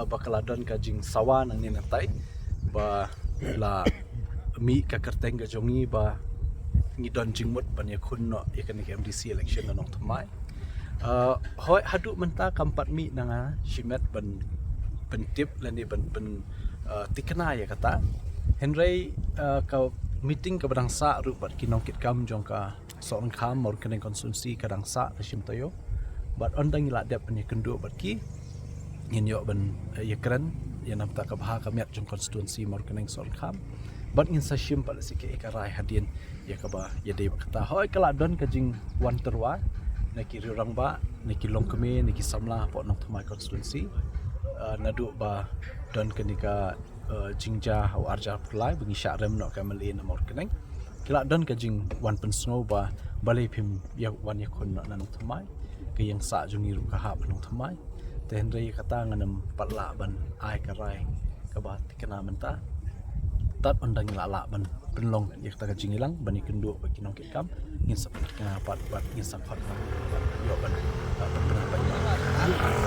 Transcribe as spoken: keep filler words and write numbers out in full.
ba ka la don ka jingsawa nangne nangtai ba la mih ka kyrteng ka jong ngi ba ngi don jingmut ban ïakhun noh ïa kane ka M D C election na Nongthymmai. Uh, hoi haduh mynta kam pat mih na nga shimet ban pyntip lane ban pyn uh, thikna ïa kata. Hynrei uh, ka meeting kaba dang sah ruh bad ki nongkitkam jong ka Sohryngkham Mawryngkneng constituency ka dang sah ka shim taïew. Bad ynda ngi la dep ban ïakynduh bad ki, ngin ïoh ban uh, ïakren ïa namta ka bha ka miat jong constituency Mawryngkneng Sohryngkham. Bad ngin sa shim pat lehse kaei ka rai hadien ïa kaba ïadei bad kata. Hoi ka la don ka jingwan tyrwa na ki rangbah, na ki longkmie, na ki samla hapoh Nongthymmai constituency. Uh, naduh ba don kane ka uh, jingjia ha u arhajar arphew lai ba ngi shah rem noh ka M L A na Mawryngkneng. Ki la don ka jingwan pynsngew ba balei phim ïa wan ïakhun noh na Nongthymmai. Ka ïing sah jong ngi ruh ka hap ha Nongthymmai. Te hynrei kata ngan ym pat lah ban ai ka rai kaba thikna mynta. Tad ynda ngi la lah ban pynlong ïa kata ka jingïalang ban ïakynduh bad ki nongkitkam, ngin sa pynthikna pat bad ngin sa khot ban ïoh ban uh, pynpynah ban ïoh.